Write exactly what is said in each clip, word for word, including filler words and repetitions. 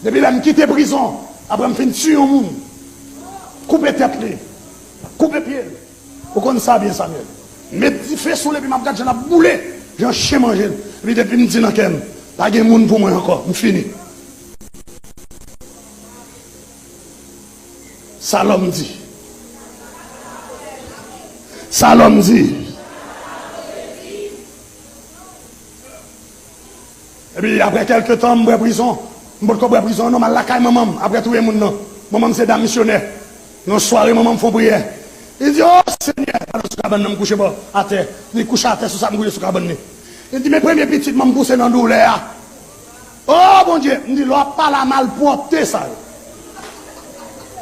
Depi lè m kite prizon, apre m fin tiye yon moun, koupe tèt li, koupe pye l. Ou konn sa byen, Samuel. Met dife sou l epi m ap gad jan l ap boule, jan chen manje l. Epi depi m di nan kè m, pa gen moun pou mwen ankò, m fini. Sa lòm di. Sa lòm di. Epi apre kèlke tan, m bwè prizon. M potko bwè prizon an non, m al lakay manman m apre touye moun nan. Manman m se dam misyonè. Yon sware, manman m fè yon priyè. Li di, "O Senyè," pandan sou kabann nan, m kouche bò atè. Li kouche atè sou sa, m kouche sou kabann li. Li di, "Men premye pitit mwen m pouse nan doulè a." O Bondye, m di, lè w ap pale a malpwòpte sa yo,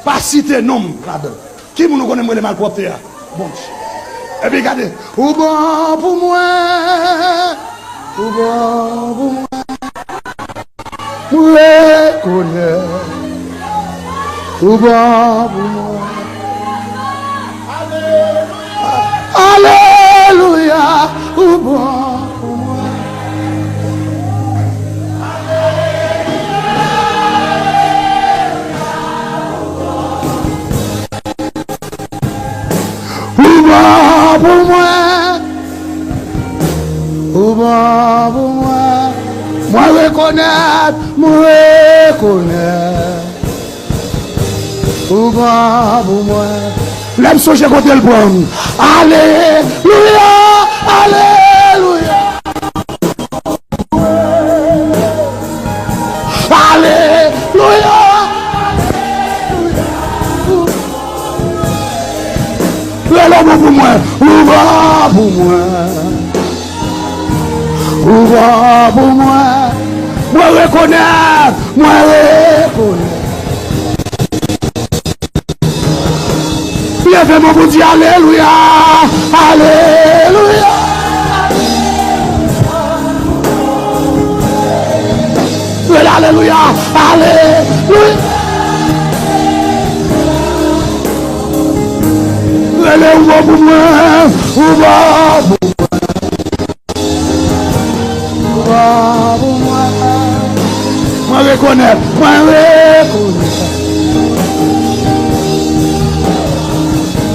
pa site non m ladan l. Ki moun ou konnen m rele malpwòpte a? Bondye. Epi gade, ou bon pou mwen, ou bon pou mwen. M rekonèt ou bon pou mwen. Alelouya, ou bon pou mwen. Ou bon pou mwen. Ou bon pou mwen. Mwen rekonèt, mwen rekonèt. Ou bon pou mwen. Lè m sonje kote l pran m. Alelouya, alelouya. Alelouya. Rele w bon pou mwen. Ou bon pou mwen. Ou bon pou mwen. Mwen rekonèt. Mwen rekonèt. Leve men w pou di alelouya, alelouya. Rele alelouya, alelouya. Rele ou bon pou mwen, ou bon pou mwen. Ou bon pou mwen. Mwen rekonèt, mwen rekonèt.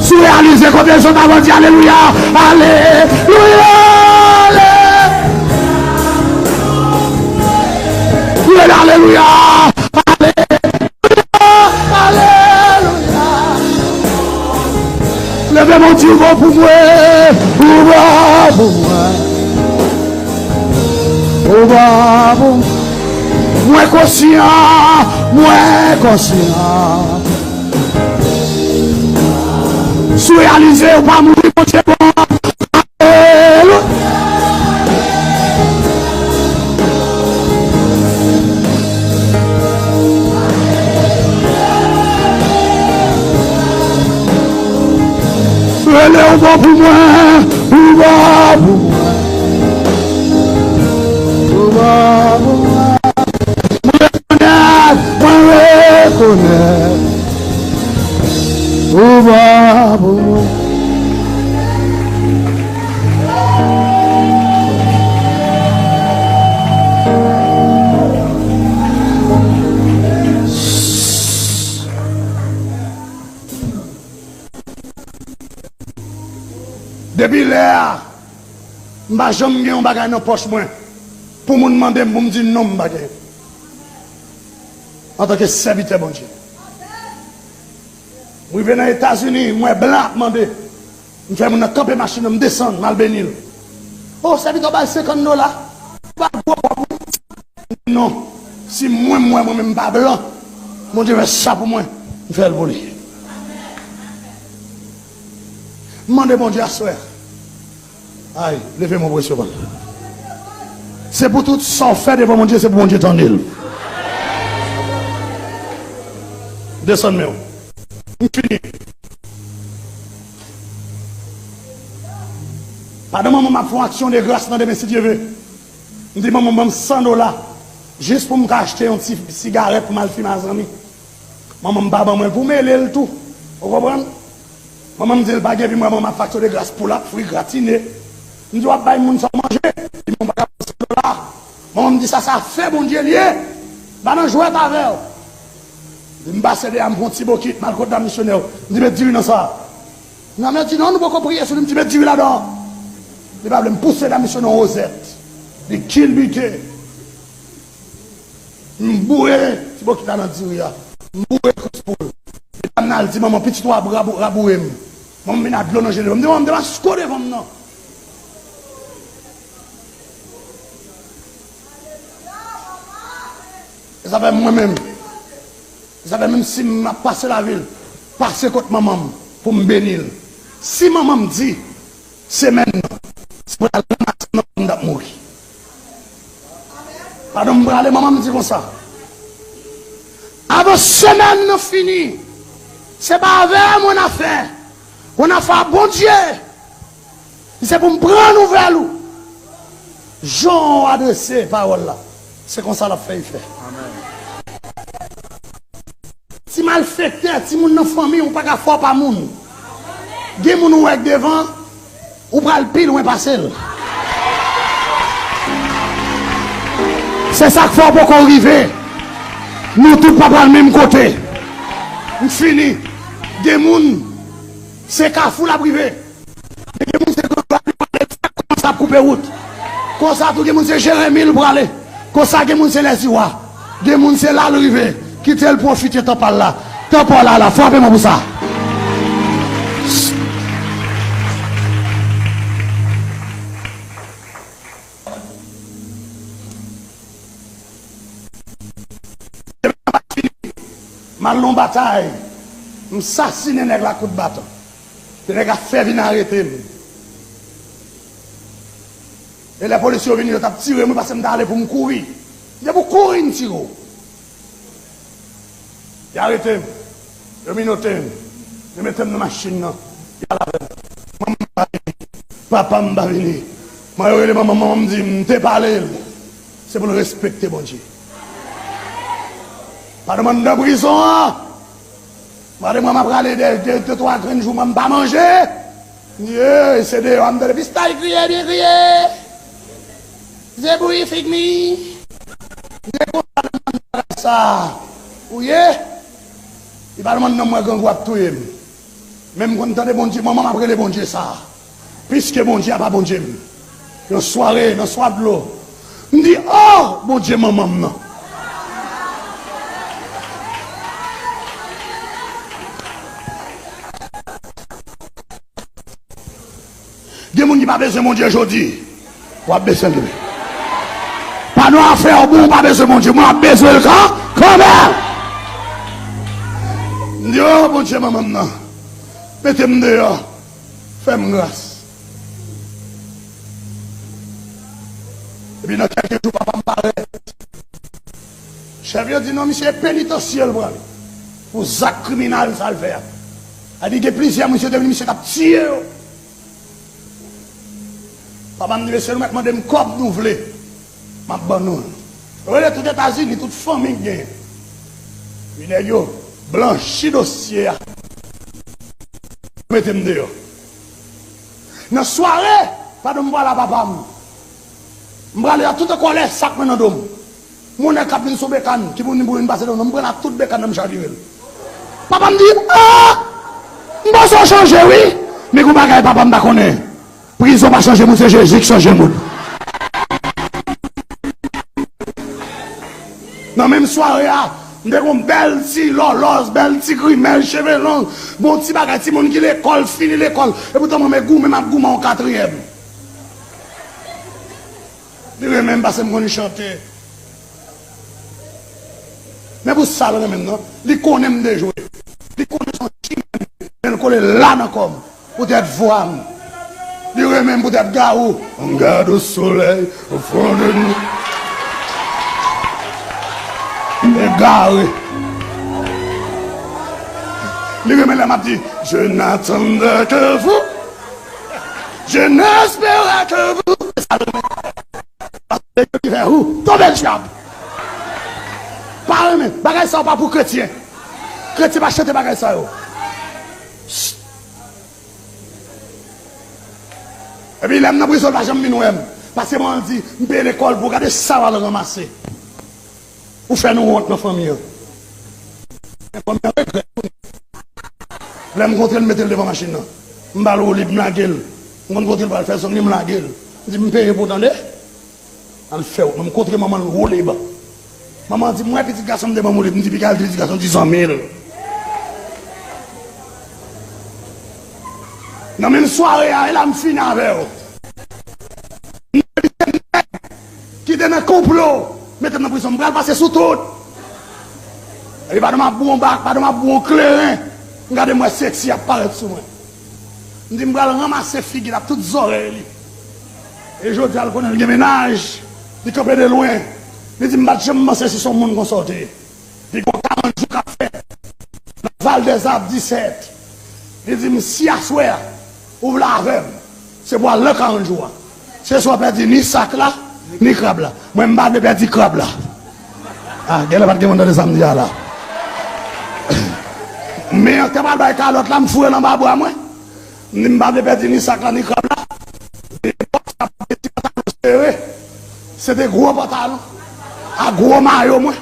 Si w reyalize kote l sot avan, di alelouya, alelouya, ale. Alelouya, alelouya. Leve men w di ou bon pou mwen, ou bon pou mwen. Ou bon pou mwen. Mwen konsyan, mwen konsyan. Si w reyalize ou pa mouri, Bondye bon. Alelouya. Rele ou bon pou mwen, ou bon pou mwen. Ou bon pou mwen. Mwen rekonèt, mwen rekonèt. Ou bon pou mwen. Depi lè a, m pa janm gen yon bagay nan pòch mwen pou moun mande m pou m di non, m pa gen. Antanke sèvitè Bondye, m rive nan Etazini, m wè blan ap mande. M fè moun nan kanpe machin nan, m desann, m al beni l. O, sèvitè w ba l senkant dola. Ou ba l gwo kòb ou. Non. Si mwen, m wè mwen menm m pa blan, Bondye fè sa pou mwen, m fè l pou li. M mande Bondye aswè. Ay, leve men w pou resevwa l. Se pou tout sa w fè devan Bondye, se pou Bondye tande l. Desann men w. M fini. Pandan manman m ap fè yon aksyon de gras nan demen, si Dye ve, m di, "Manman, ban m san dola, jis pou m ka achte yon ti sigarèt pou m al fimen a zanmi." Manman m pa ban mwen l pou m rele l tou. Ou konprann? Manman m di l pa gen, epi m wè manman m ap fè aksyon de gras, poul ap fri, gratine. M di, "W ap bay moun sa w manje?" Li di, "Manman, m pa ka ban w san dola." Manman m di, "Sa, se afè Bondye l ye." M pa nan jwèt avè w. M pase dèyè a, m pran yon ti bokit, m al kot dam misyonè yo. M di, "Met diri nan sa." Dam nan di, "Non, nou poko priye sou li." M di, "Met diri ladan." Li pa vle, m pouse dam misyonè yon wozèt. Li kilbite. M boure ti bokit la nan diri a. M boure kous poul. Li pa nan al di manman, "Pitit ou a rabou-, raboure m." Manman vin ak dlo nan je li. M di, "Manman, m te pa sko devan m nan." E sa fè mwen menm. E sa fè menm si m ap pase lavil, pase kot manman m pou m beni l. Si manman m di, semèn nan, si pral ranmase nan m t ap mouri. Pandan m prale, manman m di konsa, "Avan semèn nan fini, se pa avè m w nan afè, w nan afè a Bondye. Se pou m pran nouvèl ou." Jan w adrese pawòl la, se konsa l ap fè efè. Ti malfektè, timoun nan fanmi w pa ka fè w pa moun. Gen moun ou wè k devan, ou pral pi lwen pase l. Se sa k fè w poko rive. Nou tout pa pral menm kote. M fini. Gen moun, se kafou l ap rive. Gen moun se Grangwa li prale, sa kòmanse ap koupe wout. Konsa tou gen moun se Jeremi l prale. Konsa gen moun se Lèziwa. Gen moun se la l rive. Kite l pwofite tan pa l la. Tan pa w la la, frape mwen pou sa. M al nan batay, m sasinen nèg la kout baton. Se nèg la fè vin arete m. E lè polis yo vini, yo t ap tire m, wi, paske m t ale pou m kouri. M te pou kouri, m tire w. Yo arete m. Yo menote m. Yo mete m nan machin nan. Yo al avè m. Manman m pa vini. Papa m pa vini. Mwen yo rele manman m, manman m di m te pale l. Se pou l respekte Bondye. Pandan m anndan prizon an, m gade mwen, m ap rale de, de, de twa grenn jouman m pa manje. Ye, se deyò a m tande pistach kriye, byen kriye. Ze bouyi, fig mi. M te kontan nan bagay sa. Ou ye? Li pa demann non mwen, grangou ap touye m. Men m konn tande Bondye, manman m ap rele Bondye sa. Piske Bondye a pa Bondye m. Yon sware, nan swa dlo, m di, "Oh, Bondye manman m nan." Gen moun ki pa bezwen Bondye jodi. W ap bezwen l demen. Pa nan afè w bon, w pa bezwen Bondye. Mwen ap bezwen l kan, kanmenm. M di, "Oh, Bondye manman m nan. Mete m deyò. Fè m gras." Epi nan kèlke jou, papa m parèt. Chèf yo di, "Non, misye e penitansye l prale. Pou zak kriminèl sa l fè a." A di, gen plizyè moun, misye te vin, misye t ap tiye yo. Papa m di, "Mesye, nou mèt mande m kòb nou vle. M ap ban nou l." Yo rele tout Etazini, tout fanmi k genyen. Epi nèg yo blanchi dosye a. Mete m deyò. Nan sware, pandan m prale a papa m, m prale a tout an kòlè, sak mwen nan do m. M wè yon nèg k ap vin sou bekann, ki pou vin, pou vin pase devan m, m pran l ak tout bekann nan, m chavire l. Papa m di, "Ah! M panse w chanje, wi." Men gon bagay papa m pa konnen. Prizon pa chanje moun, se Jezi k chanje moun. Nan menm sware a, m te gon bèl ti lòlòz, bèl ti grimèl, cheve long, bon ti bagay, timoun ki lekòl, fini lekòl. Epoutan mwen, men goumen, m ap goumen yon katriyèm. Li renmen m paske m konn chante. Men pou sa l renmen m nan, li konnen m dejwe. Li konnen se yon chimè m ye, men l kole la nan kò m poutèt vwa m. Li renmen m poutèt Garou. On garde au soleil au fond de nous. Egare. Li renmen lè m ap di, "Je n'attendrai que vous. Je n'espérerai que vous." Se sa l renmen. Paske yo ki fè ou tonbe dyab. Pa renmen. Bagay sa yo pa pou kretyen. Kretyen pa chante bagay sa yo. Epi lè m nan prizon, l pa janm vin wè m. Paske mwen di, m peye lekòl pou gade sa w al ranmase. Ou fè nou wont nan fanmi an. Men fanmi an regrèt kounye a. Lè m kontre l, m mete l devan machin nan. M ba l woulib, m lage l. M konn kote l pral fè zong li, m lage l. M di, "M peye pou w tande." Al fè wout. M kontre manman l woulib. Manman an di, "M wè pitit gason m te ban m woulib." M di, "Piga l di pitit gason di zanmi l." Nan menm sware a, e la m fini avè w. Ki te nan konplo, mete m nan prizon, m pral pase sou tout. Epi pandan m ap bwon bak, pandan m ap bwon kleren, m gade m wè seksi ap parèt sou mwen. M di m pral ranmase figi l ak tout zòrèy li. E jodi a l konnen l gen mennaj, li kanpe de lwen. Li di m pa t janm panse si se yon moun konsa w te ye. Li gon karant jou k ap fèt nan Val dè Zab disèt. Li di m, "Si aswè a, ou vle avè m, se pou al nan karant jou a. Se swa pèdi ni sak la, ni krab la." Mwen, m pa vle pèdi krab la. Ah, genlè pa t gen moun tande sa m di a la. Men an te pral bay kalòt la, m foure l anba bra mwen. M di, "M pa vle pèdi ni sak la, ni krab la." Li di, "Bòs la pa t gen ti pantalon sere. Se te gwo pantalon ak gwo mayo mwen."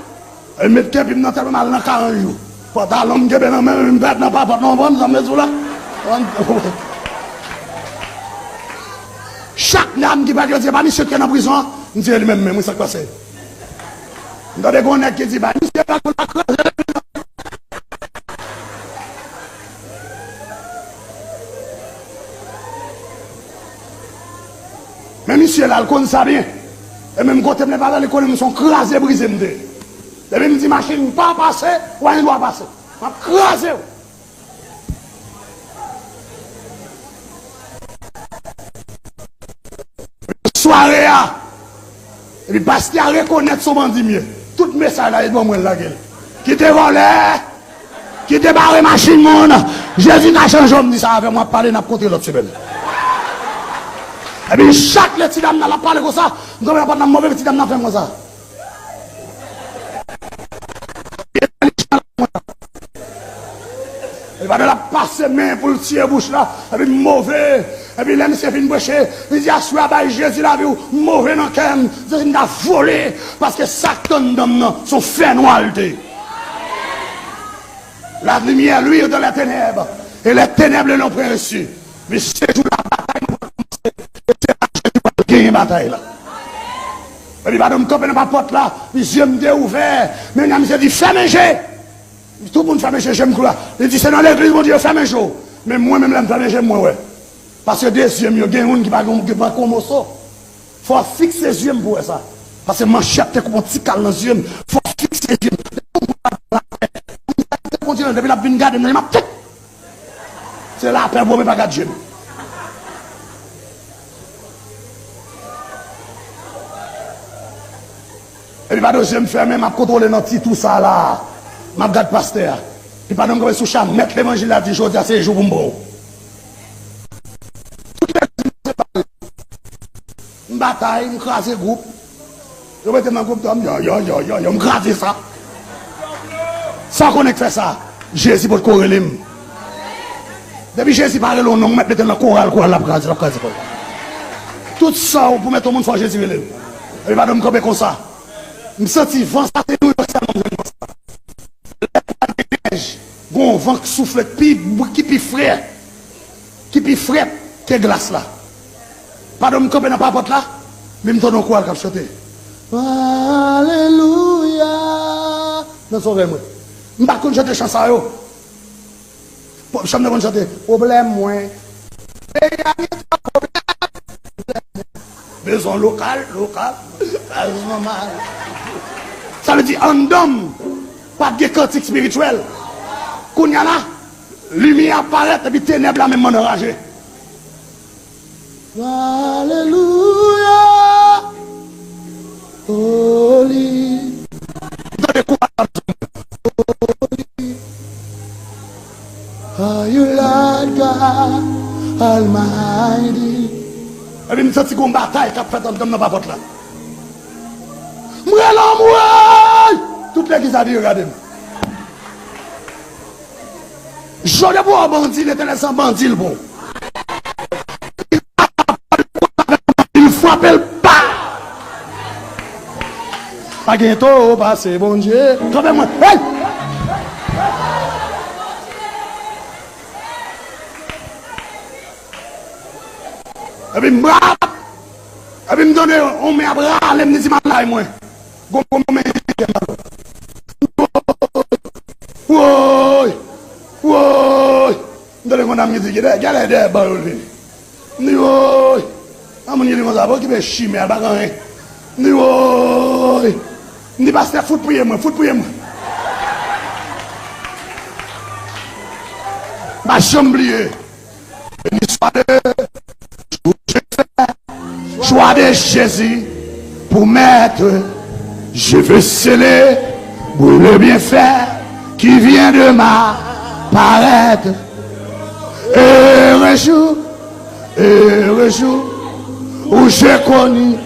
E met kenpi m nan tèt mwen, m al nan karant jou. Pantalon m kenbe nan men m, m pèt nan papòt la, w konprann sa m vle di w la? Chak dam ki pèt yo di, "E pa misye ki nan prizon an?" M di, "E li menm menm, wi, sa k pase?" M tande gon nèg ki di, "Bay misye la, pou l pa kraze." Men misye la, l konn sa byen. E menm kote m leve avè l, li konnen m se yon kraze brize m te ye. Depi m di machin pa pase, w a gen dwa pase. M ap kraze w. Sware a, epi pastè a rekonèt se yon bandi m ye. Tout mesaj la, e ban mwen l lage l. Kite vòlè! Kite bare machin moun. Jezi ka chanje w, m di sa avè w, m ap pale, n ap kontre lòt semèn. Epi chak lè ti dam nan l ap pale konsa, m kanpe nan pòt la, m move, ti dam nan fè m konsa. Epi pandan l ap pase men pou l tiye bouch la, epi m move. Epi lè misye fin preche, li di, "Aswè a bay Jezi lavi w, m move nan kè m, Jezi m ta vole, paske sa k tann dan m nan, se yon fènwa l te ye." La lumière luit dans les ténèbres, et les ténèbres ne l'ont point reçu. Men se jou la batay mwen pral kòmanse. E se la Jezi pral genyen batay la. Epi pandan m kanpe nan papòt la, zye m te ouvè. Men nan misye di, "Fèmen je." Tout moun fèmen je, je m klou la. Li di, "Se nan legliz Bondye yo fèmen je w." Men mwen menm lè m fèmen je m, mwen wè. Paske de zye m yo, gen youn ki pa gen, ki pa gen yon moso. Fò w fikse zye m pou wè sa. Paske manchèt te koupe yon ti kal nan zye m. Fò w fikse zye m. Depi yon moun pa gen lapè, yon moun pa gen kontinans, depi l ap vin gade m nan, m ap tit. Se lapè pou mwen pa gad je m. Epi pandan je m fèmen, m ap kontwole nan ti tou sa la. M ap gad pastè a. Epi pandan m kanpe sou cha, mèt levanjil la di, "Jodi a se jou pou m pran w." Tout legliz mwen separe. M batay, m kraze gwoup. Yo mete m nan gwoup dòm, yo, yo, yo, yo, yo, m kraze sa. Sa w konnen k fè sa? Jezi potko rele m. Depi Jezi pa rele w non, ou mèt mete l nan koral, koral l ap kraze, l ap kraze kò l. Tout sa w pou mèt yon moun, fò Jezi rele l. Epi pandan m kanpe konsa, m santi van sa se Nouyòk sèlman m jwenn van sa. Lè pral gen nèj, gon van k soufle k pi, ki pi frè, ki pi frèt ke glas la. Pandan m kanpe nan papòt la, men m tande yon koral k ap chante. Alelouya! Nan zòrèy mwen. M pa konn chante chan sa yo. Po-, chan m te konn chante, pwoblèm mwen. Peyi a gen twòp pwoblèm. Bezwen lokal, lokal. Bezwen mal. Sa vle di, anndan m, pa t gen kantik espirityèl. Kounye a la, limyè ap parèt, epi tenèb la menm anraje. Alelouya. Oli. M tande kou a. Oli. Are you Lord God Almighty? Epi m santi gon batay k ap fèt anndan m nan papòt la. M rele anmwey! Tout legliz la vire gade m. Jodi pou w bandi, Letènèl se yon bandi l pou w. Li frape l pa. Pa gen towo pase Bondye. Kanpe mwen. Hey! Epi m brap. Epi m tande yon men ap rale m, li di m al lay mwen. Gon, gon men. Woy! Woy! M tande yon dam ki di, gade, gade dèyè ban yo l vini. M di, woy! Yon moun ki di konsa, pa okipe chimè a, l pa gen anyen. M di, woy! M di, pastè, fout priye mwen, fout priye mwen. M pa janm bliye. Béni soit le jour où je fais joie de Jésus pour maître. Je veux célébrer le bienfait qui vient de m'apparaître. Heureux jour, heureux jour où je connus.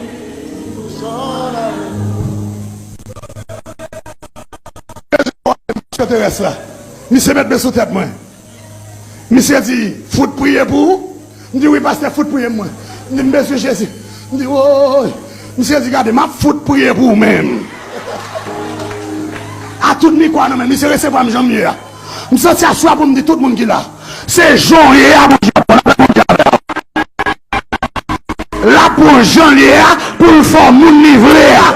Misye te rès la. Misye met men sou tèt mwen. Misye di, fout priye pou ou? M di, wi, pastè, fout priye mwen. M di, m bezwen Jezi. M di, woy. Misye di, gade, m ap fout priye pou ou menm. A tout mikwo a nan men, misye resevwa m jan m ye a. M santi aswè a pou m di tout moun ki la. Se jan w ye a, Bondye ap pran, Bondye avè w. L ap pran jan l ye a pou l fè w moun li vle a.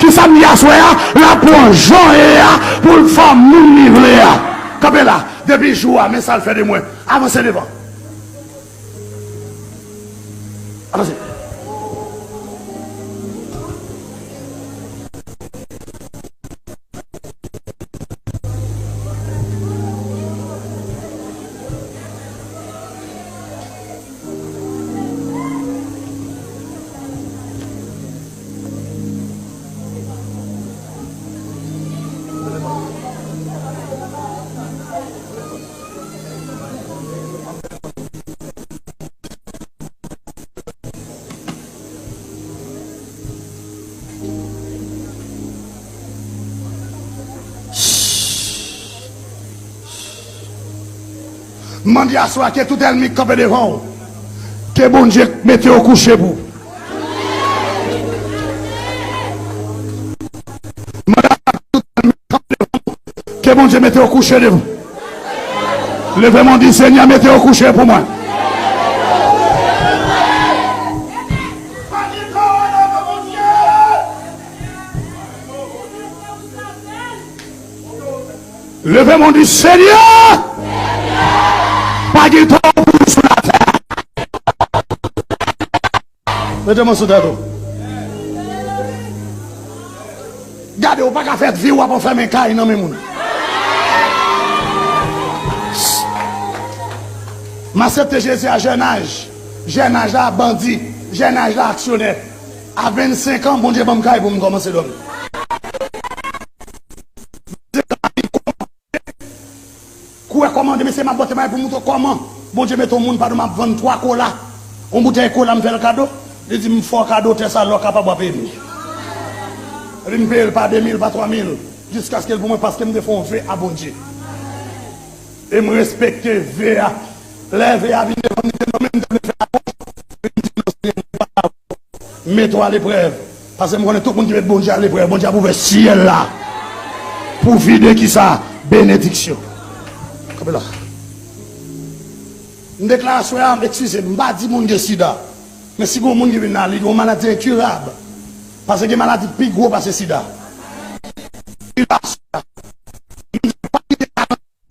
Kisa m di aswè a? L ap pran jan l ye a pou l fè w moun li vle a. Kanpe la, depi jou a, men sa l fè de mwen. Avanse devan. Avanse. Mande aswè a ke tout ènmi k kanpe devan w, ke Bondye mete yo kouche pou. Mande aswè a ke tout ènmi k kanpe devan w, ke Bondye mete yo kouche devan w. Leve men w, di, Senyè, mete yo kouche pou mwen. Leve men w, di, Senyè, pa gen tan pou m sou latè. Mete men sou tèt ou. Gade, ou pa ka fè vi w ap anfèmen kay nan men moun. M aksepte Jezi a jèn aj. Jèn aj la, bandi. Jèn aj la, aksyonè. A vennsenk an, Bondye ban m kay pou m kòmanse dòmi. Kouwè kòman, demen se m ap bòte may pou mouton kòman Bondye mete yon moun pa do m ap vann twa kola. Yon boutèy kola m fè l kado. Li di m fè w kado tè sa lè w kapab w a peye m li. Epi m peye l pa de mil, pa twa mil. Jiskaske l pou mwen paske m te fè yon ve a Bondye. E m respekte ve a. Lè ve a vin devan m, li te nonmen m te vle fè apòt. Li di non, Senyè, m pa mete w aleprèv. Paske m konnen tout moun ki met Bondye aleprèv, Bondye ap ouvè syèl la pou vide kisa? Benediksyon. Kanpe la. M deklare aswè a, eskize m, m pa di moun gen sida. Men si gen yon moun ki vin la, li gen yon maladi enkirab. Paske gen maladi pi gwo pase sida. Li la aswè a.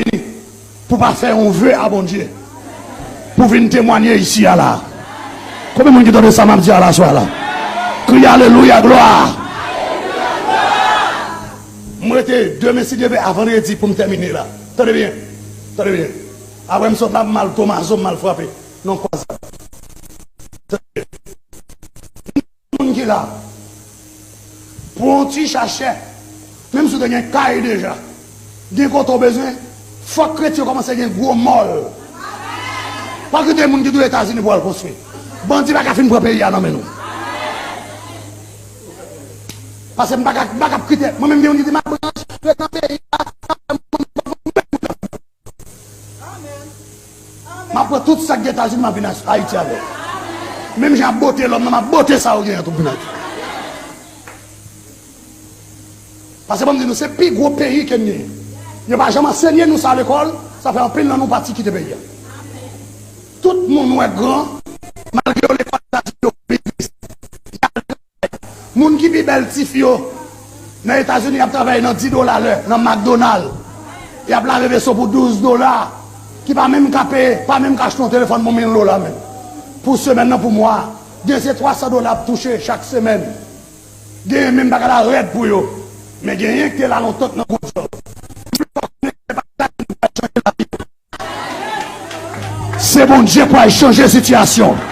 Vini pou pa fè yon ve a Bondye, pou vin temwanye isi a la. Konbyen moun ki tande sa m ap di a la swa la? Kriye alelouya, glwa. M rete demen, si Dye vle, a vandredi pou m tèmine la. Tande byen. Tande byen. Apre m sot la, m al Tomazo, m al frape nan kwazad. Tande byen. Moun ki la, pou yon ti chachè, menm si w te gen kay deja, gen kote w bezwen, fòk kretyen kòmanse gen gwo mòl. Pa kite moun ki tou Etazini pou al konstwi. Bandi pa ka fin pran peyi a nan men nou. Paske m pa ka, m pa ka kite, mwen menm gen moun ki di m ap branche nan peyi a. M ap pran tout sa k gen Etazini, m ap vin Ayiti avè l. Menm jan ap bote lòm nan, m ap bote sa yo genyen tou vin Ayiti. Paske ban m di nou, se pi gwo peyi ke n genyen. Yo pa janm ansenye nou sa lekòl, sa fè anpil nan nou pati kite peyi a. Tout moun wè gran, malgre yo lekòl Etazini, yo biznis. Moun ki pi bèl tifi yo nan Etazini ap travay nan dis dola lè nan McDonald. Y ap lave veso pou douz dola, ki pa menm ka peye, pa menm ka achte yon telefòn pou mil dola menm. Pou semèn nan, pou mwa, gen se twa san dola ap touche chak semèn. Gen menm bagay la rèd pou yo. Men genyen ki te la lontan nan gwo djòb. Se Bondye pou al chanje sitiyasyon.